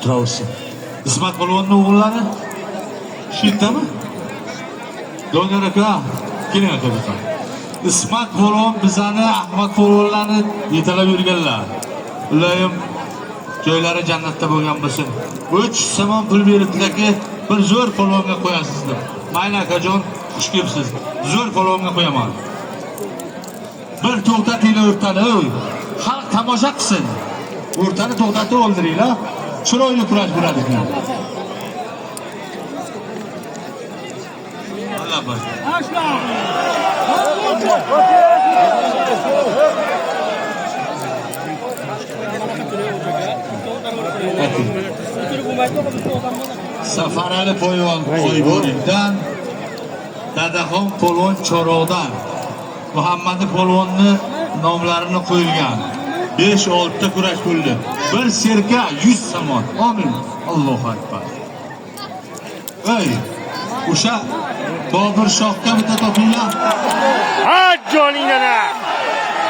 Turaversin. Ismat polvonni o'g'illari shu yerdami? Doniyor aka, keling aka bu. Ismat polvon bizani Ahmad polvonlarni yetalab yurganlar. Ular ham joylari jannatda bo'lgan bo'lsin. 3 somon pul beribdilarki, bir zo'r polvonga qo'yasiz deb. Mayli akajon, xush kelibsiz. Zo'r polvonga qo'yaman. Bir to'xtatinglar o'rtani, ey. Xalq tomosha qilsin. O'rtani to'xtatib o'ldiringlar. Chiroyli kurash bo'ladi. Allah bak. Safarali polvon Qo'ybo'rikdan, Dadaxon polvon Chorog'dan, Muhammadi polvonni nomlarini qo'yilgan. 5-6 ta kurash bo'ldi. Bir serka 100 somon. Amin. Allohu akbar. Ey, o'sha Bobur shohga bitta topinglar. Ha joningdan ha.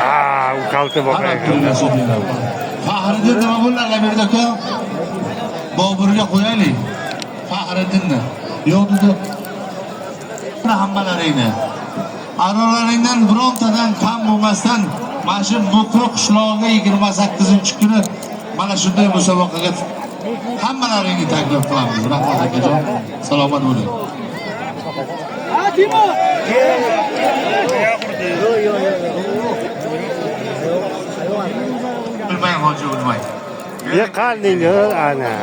Ha, u kalta boqar Qarab ekan. turinglar sudyalar. Faxriddin nima bo'ldi Allaberdi aka? Boburga qo'yaylik. Faxriddinni. Yo'q dedi. Hammalaringni. Arolaringdan birontadan kam bo'lmasdan mana shu Muqri qishlog'iga 28-kuni mana shunday musobaqaga hammalaringni taklif qilamiz. Rahmat akajon. Salomat bo'ling. Bilmang hoji, bilmang. Ye qalding ana.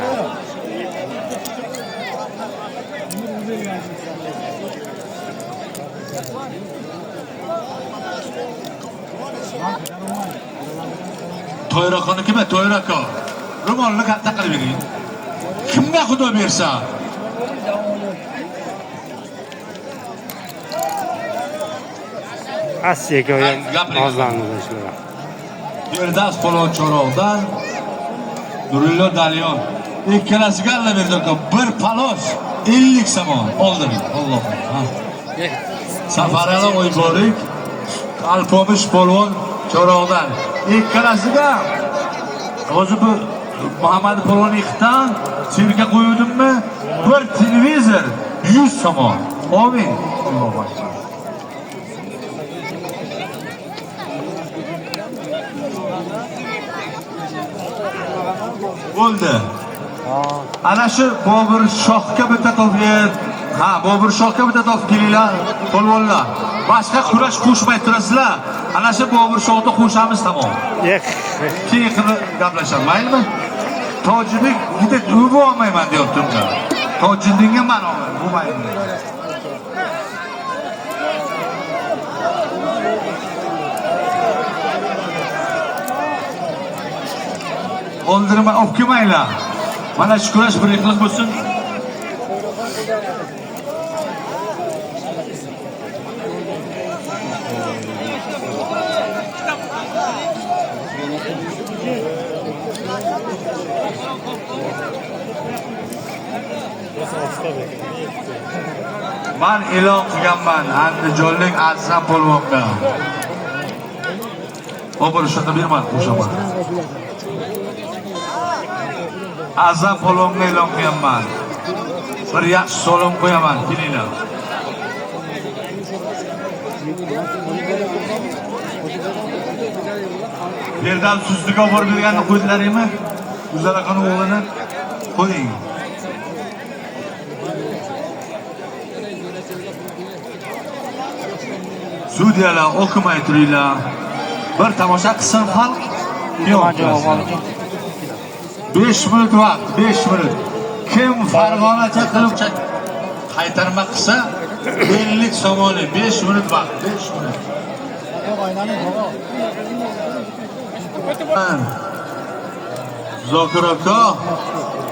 Toyir akanikimi? Toyir aka. Ro'molni katta qilib bering. Kimga xudo bersa? Assiya ham Gapiring. nozlandi shular. Firdavs polvon Chorog'dan, Nurillo Dalyon. Ikkalasiga Allaberdi aka bir palos 50 somon oldiring. Alloh. Ha. Safarali O'ybo'rik, Alpomish polvon Chorog'dan. Ikkalasiga hozir bu Muhammad polvon ikkita serka qo'yuvdimmi? Bir televizor 100 somon. Amin. Allohu akbar. Bo'ldi. Ana shu Bobur shohga bitta to'p ber. Ha, Bobur shohga bitta to'p kelinglar, polvonlar. Boshqa kurash qo'shmay turasizlar. Ana shu Bobur shohni qo'shamiz tamom. Eh, Keyin qilib gaplashamiz, maylimi? Tojibek yigit o'bi olmayman deyapti unga. Tojiddinga man olmayman, bo'lmaydi. O'ldirma, olib kelmanglar. Mana shu kurash bir xil bo'lsin. Man e'lon qilganman Andijonlik Azam polvonga. Bobur shuni bermadi, qo'shaman. Azam polvonga e'lon qilganman. Bir yaxshi solim qo'yaman, kelinglar. Firdavs suzdiga olib borib berganni qo'ydilaringmi? Guzar akani o'g'lini qo'ying. Sudyalar o'qimay turinglar. Bir tomosha qilsin xalq. Yo'q. 5 minut vaqt, 5 minut. Kim Farg'onacha qilib qaytarma qilsa 50 somoni 5 minut vaqt, 5 minut. Zokir aka,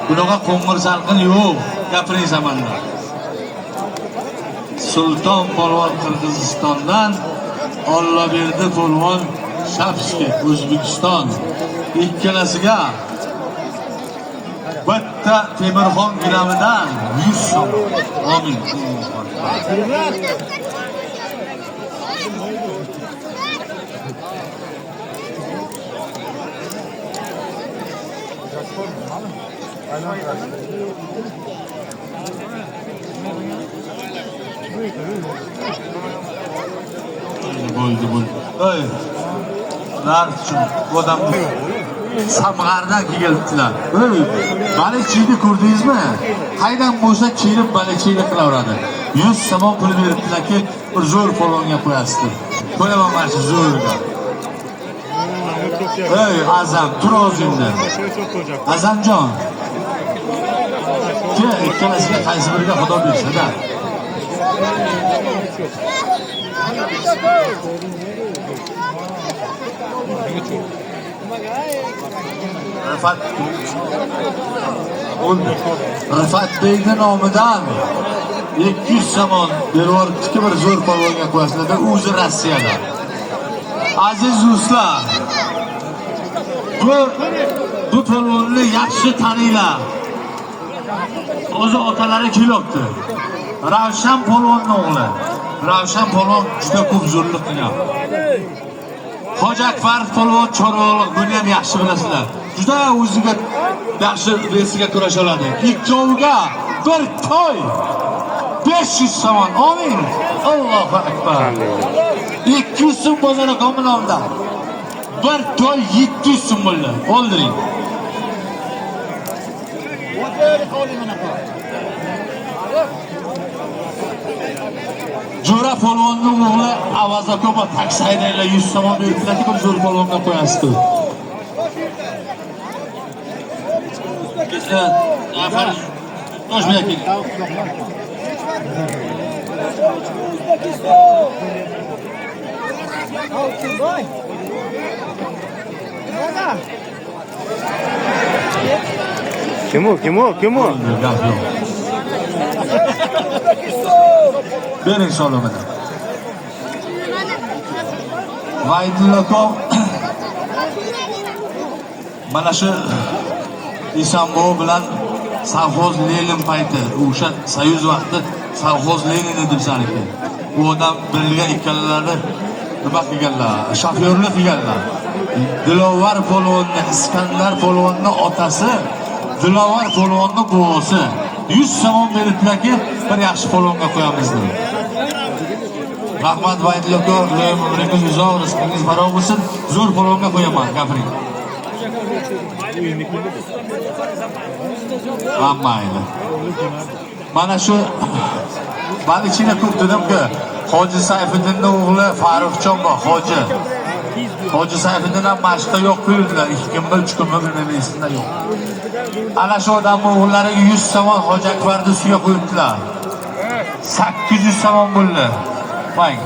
bunaqa qo'ng'ir salqin yo'q. Gapiring zamanda. Sulton polvon Qirg'izistondan, Olloberdi polvon Shapski O'zbekiston. Ikkalasiga bitta Temirxon gilamidan 100 so'm. Amin. Bo'ldi, bo'ldi. Ey. Ular uchun bu odam Samg'ardan kelibdilar. Ey, baliqchilikni ko'rdingizmi? Qaydan bo'lsa kelib baliqchilik qilaveradi. 100 somon pul beribdilarki, bir zo'r polvonga qo'yasiz deb. Qo'yaman mana shu zo'rga. Ey, Azam, tur o'zingni. Azamjon. Ke, ikkalasiga qaysi biriga Xudo bersa-da. Rifat o'ldi. Rifat beyni nomidan 200 somon berib bir zo'r polvonga qo'yasizlar, o'zi Rossiyada. Aziz do'stlar, bu polvonni yaxshi taniylar. O'zi otalari kelyapti. Ravshan polvonni o'g'li. Ravshan polvon juda ko'p zo'rlik qilgan. Hoji Akbar polvon chorvoqlik, buni ham yaxshi bilasizlar. Juda o'ziga yaxshi vesiga kurasha oladi. Ikkoviga bir toy 500 somon oling. Allohu akbar. 200 so'm bozor akamning nomidan. Bir toy 700 so'm bo'ldi. Oldiring. Jo'ra polvonning o'g'li Avaz aka taksi haydanglar 100 somon beribdilar, bir zo'r polvonga qo'yasiz. Toshbek aka. Kim u? Kim u? Kim u? Gap yo'q. Bering solomini. Vaydulla aka mana shu Isanbo bilan Savxoz Lenin payti, o'sha Soyuz vaqti Savxoz Lenin edi bizaniki. U odam birga ikkalalari nima qilganlar, shofyorlik qilganlar. Dilovar polvonni, Iskandar polvonni otasi, Dilovar polvonni bobosi 100 somon beribdilarki, bir yaxshi polvonga qo'yamiz deb. Rahmat Vaydulla aka, umringiz uzoq, rizqingiz barobar bo'lsin. Zo'r polvonga qo'yaman, gapiring. Mayli. Mana shu baliqchilar ko'p dedim-ku. Hoji Sayfiddinning o'g'li Farruxjon bor, hoji. Hoji Sayfiddin ham mashqda yo'q qo'yildilar. 2 kunmi, 3 kunmi bilmayman, esimda yo'q. Ana shu odamning o'g'illariga 100 somon Hoji Akbarni ustiga qo'yibdilar. 800 somon bo'ldi. Mang.